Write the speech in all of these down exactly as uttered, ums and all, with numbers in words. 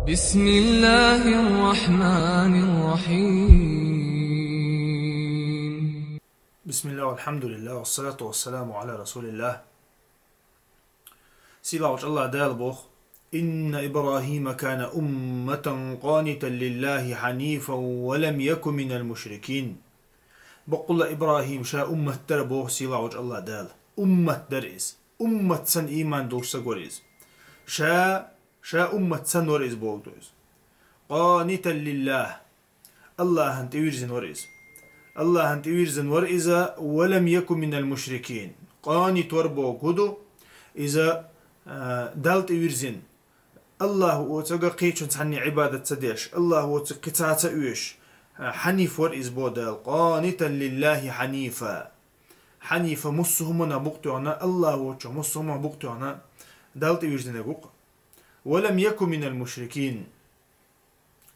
بسم الله الرحمن الرحيم. بسم الله والحمد لله والصلاة والسلام على رسول الله. Сийлахьчу Аллах Дала боху: «إن إبراهيم كان أمة قانتا لله حنيفا ولم يك من المشركين». Баккъалла ИбрахӀим ша уммат дара боху сийлахьчу Аллах Дала. Уммат дара иза. Уммат санна ийман долуш ца гора иза. Ша, ша уммат санна вара иза боху иза. «قانتا لله». Аллахьан тӀевирзина вара иза. Аллахьан тӀевирзина вара иза, «ولم يك من المشركين». Къанит вара боху хӀун ду? Иза, а, Далла тӀевирзина. Аллахьа воцург кхечун цхьанне Ӏибадат ца деш, Аллахьа воцург кхин цхьа ца оьшуш, а, хьаниф вара иза боху Дала. «قانتا لله حنيفا». Хьанифа муссу хӀуманах букъ тоьхна, Аллахьа воцучух муссу хӀуманах букъ тоьхна, Далла тӀевирзинарг ву-кх. «ولم يك من المشركين».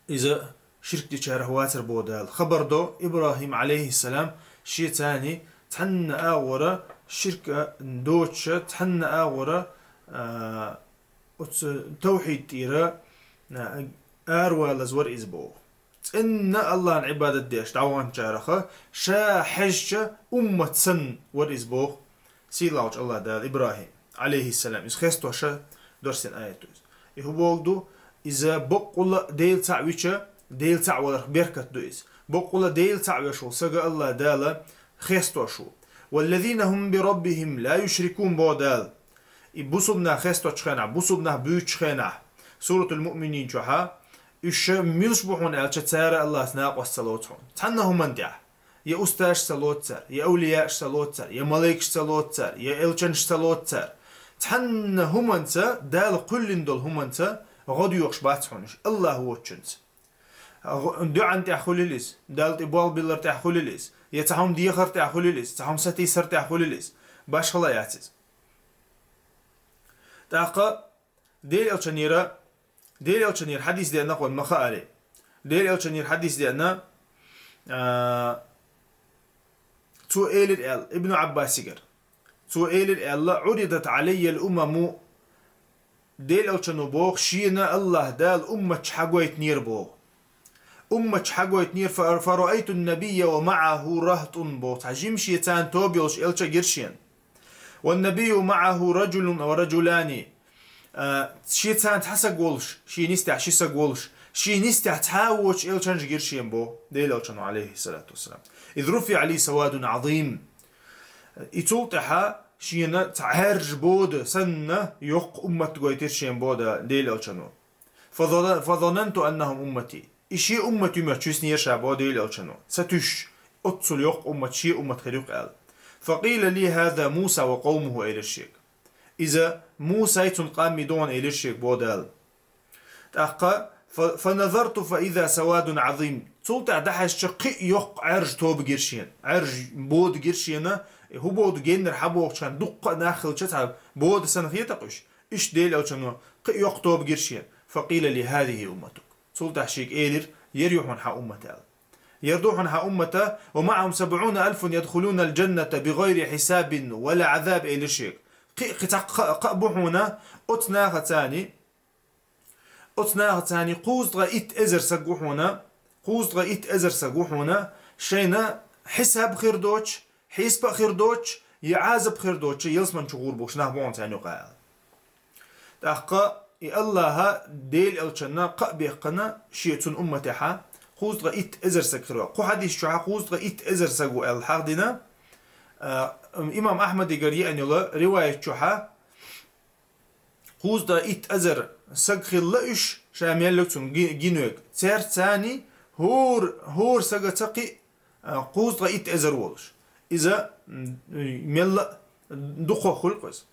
Иза ширк дечарах вацара боху Дала. Хабар до, ИбрахӀим, Ӏалайхиссалам, шен царна цхьанна агӀора ширк а доцуша, цхьанна агӀора, а, оцу тавхьид тӀера, а, аравалаза вара иза боху. ЦӀенна Аллахьан Ӏибадат деш дӀаваханчараха, ша хьаьжча уммат санна вара иза боху. Сийлахьчу Аллах Дала ИбрахӀим, Ӏалайхиссалам, иза хестош дерсина аят ду иза. И хӀун боху ду? Иза баккъалла Дела цхьаъ вича, Дела цхьаъ валарх беркат ду иза. Баккъалла Дела цхьаъ веш волу сага Аллах Дала хестош ву. «والذين هم بربهم لا يشركون» боху Дала. И бусулба нах хесточу хенахь, бусулба нах буьйцучу хенахь, Суратул Муъминин чохьа, уьш милаш бу хьуна аьлча, цара Аллахьца накъост ца лоцу хьуна. Цхьанна хӀуманна тӀехь. Я устазаш ца лоцу цара, я авлияаш ца лоцу цара, я малайкаш ца лоцу цара, я элчанаш ца лоцу цара. Цхьанна хӀуманца, Дала кхоьллина долу хӀуманца гӀо доьхуш бац хьуна уьш, Аллахьа воцучуьнца. ГӀо-, доьӀан тӀехь хуьлийла иза, Далла тӀе болх биллар тӀехь хуьлийла иза, я цхьа хӀума дехар тӀехь хуьлийла иза, цхьа хӀума сатийсар тӀехь хуьлийла иза. Башхала яц иза. ТӀаккха Дела элчанера, Дела элчанера хьадис деана, хӀун ма хаари. Дела элчанера хьадис деана, а, цо элира аьлла, Ибн Ӏаббасигара. Цо элира аьлла: «عرضت علي الأمم». Дела элчано боху, шена Аллах Дала умматаш хьагойтинера боху. Умматаш хьагойтинера, фа-, «فرأيت النبي ومعه رهط» боху. Цхьа жима шен царна тоба йолуш элча гира шена. «والنبي معه رجل ورجلان». А, шен царна цхьа саг волуш, шен нисдехь ши саг волуш, шен нисдехь цхьа а воцуш элчанаш гира шена боху, Дела элчано, Ӏалайхиссалату вассалам. «إذ رفع لي سواد عظيم». И цул тӀаьхьа шена цхьа Ӏаьржа бода санна йоккха уммат гойтира шена боху Дела элчано. «فظن-, فظننت أنهم أمتي». И шен уммат ю моьттуш виснера ша боху Дела элчано. Ца туьйсуш, оццул йоккха уммат шен уммат хир ю-кх аьлла. «فقيل لي هذا موسى وقومه» элира шега. Иза Мусай, цуьнан къамий ду хьуна элира шега боху Дала. ТӀаккха, «ف-, فنظرت فإذا سواد عظيم». Цул тӀаьхьа дӀахьаьжча кхин а йоккха Ӏаьржа тоба гира шена. Ӏаьржа бода гира шена, и хӀун бода геннара хьан бохучу хенахь дуккха а нах хилча цхьа бода санна хета-кх уьш. Иштта Дела элчано кхин а йоккха тоба гира шена. «فقيل لي هذه أمتك». Цул тӀаьхьа шега элира: «Яра ю хьуна хьан уммат», – аьлла. «Яра ду хьуна хьан уммата, ومعهم سبعون ألفا يدخلون الجنة بغير حساب ولا عذاب», – элира шега. Кхин а, кхин цхьа кхаъ, кхаъ бу хьуна, оцу нахацани, оцу нахацани кхузткъа итт эзар саг ву хьуна, кхузткъа итт эзар саг ву хьуна, шайна хьисаб хир доцуш, хьесап а хир доцуш, я Ӏазап хир доцуш, ялсамани чу гӀур болуш нах бу хьуна царна юкъахь аьлла. ТӀаккха и Аллаха Дела элчанна кхаъ баьккхина шен цуьнан умматехьа кхузткъа итт эзар саг хир ву. Кху хьадис чохьа кхузткъа итт эзар саг ву аьлла хьахдина, а, имам Ахьмадигара еана йолу риваят чохьа кхузткъа итт эзар саг хилла уьш, ша мел йолу цунна ги-, гинойга. Цаьрца царна хӀора, хӀора сагаца кхин а, кхузткъа итт эзар волуш. Иза, м, мелла а дукха хуьлу-кх иза.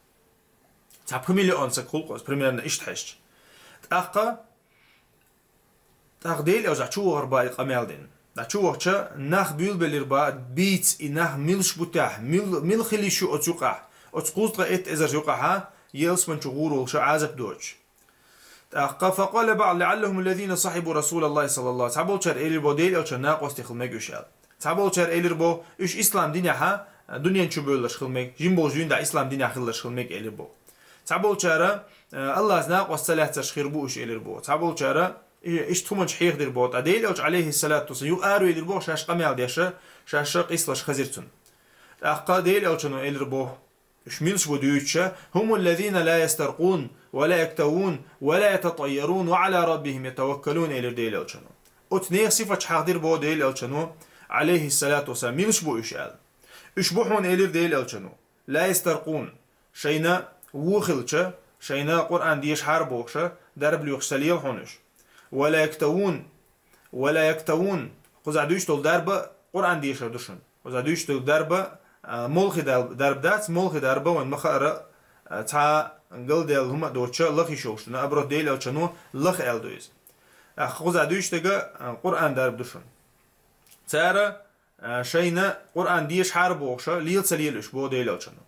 Цхьа пхи миллион саг хуьлу-кх иза, примерно иштта хьаьжча. ТӀаккха, тӀаккха Дела элча чу вахар бан и къамел дина. ДӀа чу вахча, нах буьйлабелира бан, бийца и нах милаш бу техьа, мил-, мила хила йиш ю оцу юкъахь, оцу кхузткъа итт эзар юкъахьа, ялсамани чу гӀур волуша Ӏазап доцуш. ТӀаккха, «فقال بعض لعلهم الذين صحبوا رسول الله صلى الله عليه وسلم». Цхьаболчара элира бо Дела элчанан накъостий хила мега уьш аьлла. Цхьаболчара элира бо, уьш ислам динехьа дуьнен чу бевлларш хила мега, жима болчу дуьйна дӀа ислам динехь хилларш хила мега элира бо. Цхьаболчара, э, Аллахьца накъост ца лаьцарш хир бу уьш, элира боху. Цхьаболчара и-, иштта хӀуманаш хьехадир боху. Ткъа Делан Элча, алейхиссалату вассалам, юкъа аравелира боху, шаьш къамел деш, шаьш къийсалаш хезира цунна. ТӀаккха Делан Элчано элира боху. Уьш милаш бу дуьйцуша: «هم الذين لا يسترقون ولا يكتوون ولا يتطيرون وعلى ربهم يتوكلون», элира Делан Элчано. Оцу нехан сифаташ хьахдира боху Делан Элчано, алейхиссалату вассалам, милаш бу уьш аьлла. Уьш бу хьуна, элира Делан Элчано. «لا يسترقون», шайна вон хилча, шайна Къуръан дешахьара бохуша, дарба лоьхуш ца лела хьуна уьш. «ولا يكتوون، ولا يكتوون», кхузахь дуьйцуш долу дарба Къуръан дешар ду шуна. Кхузахь дуьйцуш долу дарба, а, молхи дар-, дарба дац, молхи дарба вайн ма хаара, а, цхьа галдаьлла хӀума а доцуша лаха йиш йолуш ду. Наоборот, Делан Элчано лаха аьлла ду иза. ТӀаккха кхузахь дуьйцуш дерг, а, Къуръан дарба ду шуна. Цара а, шайна Къуръан дешахьара бохуша, лела ца лела уьш боху Делан Элчано.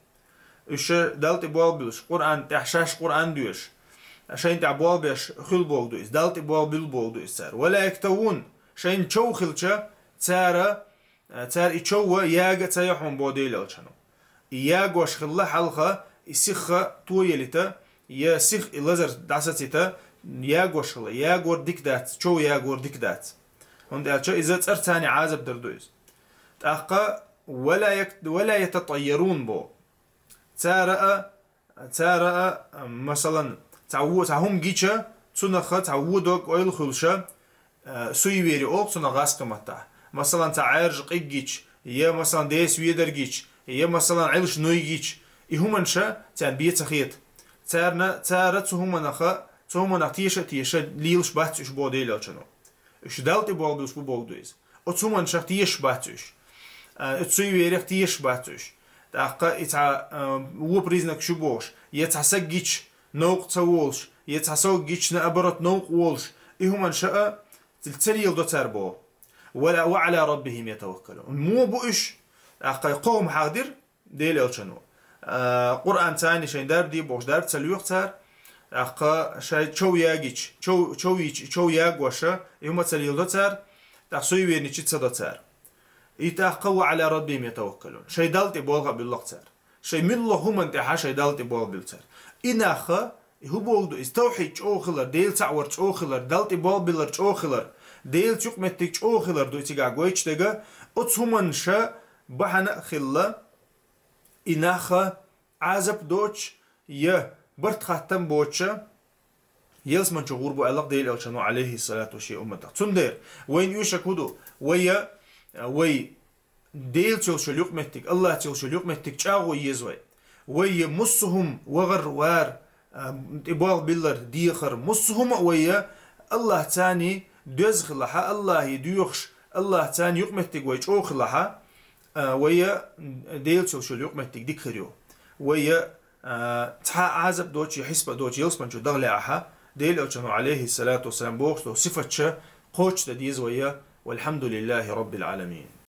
Уьш Далла тӀе болх буьллуш, Къуръан тӀехь шаьш Къуръан доьшуш, шайна тӀехь болх беш хуьлу бохург ду иза, Далла тӀе болх буьллу бохург ду иза цара. «ولا يكتوون», шайна чов хилча, цара, а, цара и чов яга а ца яхьун боху Делан Элчано. И ягош хилла хьалха, и сиха тоелита, я сиха и лазар дӀасацита, ягош хилла, ягор дика дац, чов ягор дика дац. ХӀунда аьлча иза цӀарца Ӏазап дар ду иза. ТӀаккха «ولا يك-، ولا يتطيرون» бо. Цара а, цара а, масалан, цхьа во-, цхьа хӀума гича, цунах цхьа вон дог ойла хуьлуша, а, суеверие олу цунах гӀазкхийн маттахь. Масалан, цхьа Ӏаьржа къиг гича, я, масалан, деса ведар гича, я, масалан, Ӏилш нуй гича, и хӀуманаш царна бен ца хета. Царна, цара цу хӀуманах, цу хӀуманах теша а теша лелаш бац уьш боху Делан Элчано. Уьш Далла тӀе болх буьллуш бу бохург ду иза. Оцу хӀуманашах тешаш бац уьш. А, оцу суевериех тешаш бац уьш. ТӀаккха и цхьа, а, вон признак шу бохуш, я цхьа саг гича, новкъа ца волуш, я цхьа саг гича, наоборот, новкъа волуш, и хӀуманаш а ца леладо цара боху. «ولا، وعلى ربهم يتوكلون». Муха бу уьш? ТӀаккха кхо хӀума хьахдира Делан Элчано. А, Къуръан царна шайн дарба де бохуш, дарба ца лоьху цара. ТӀаккха шайн чов ягича, чов, чов йича, чов ягоша, и хӀума ца леладо цара. ТӀаккха суеверни чу ца до цара. И тӀаккха «وعلى ربهم يتوكلون». Шайн Далла тӀе болх а буьллу-кх цара. Шайн муьлхха хӀуманна тӀехьа шайн Далла тӀе болх буьллу цара. И нах, и хӀун бохург ду иза? Тавхьид чӀогӀа хилар, Дела цхьаъ вар чӀогӀа хилар, Далла тӀе болх биллар чӀогӀа хилар, Делаца юкъаметтиг чӀогӀа хилар ду и цигахь гойтуш дерг. Оцу хӀуманаш бахьана а хилла, и нах Ӏазап доцуш я барт хаттам боцуша, ялсамани чу гӀур бу аьлла-кх Делан Элчано, алейхиссалату, шен умматах. Цундела вайна оьшург хӀун ду? Вай, вай Делаца йолуш йолу юкъаметтиг, Аллахьца йолуш йолу юкъаметтиг чӀагӀо еза вай. Вай массо а хӀума, вахар, вар, а, тӀе болх биллар, дехар, массо а хӀума а вай Аллахьца доьзна хилахь, Аллахье доьхуш, Аллахьца юкъаметтиг вай чӀогӀа хилахь, а, вай Делаца йолуш йолу юкъаметтиг дика хир ю. Вай, а, цхьа Ӏазап доцуш, хьисап доцуш ялсамани чу даха лаахь, Делан Элчано, алейхиссалату вассалам, бохуш долу сифаташ кхочушдан деза вай. والحمد لله رب العالمين.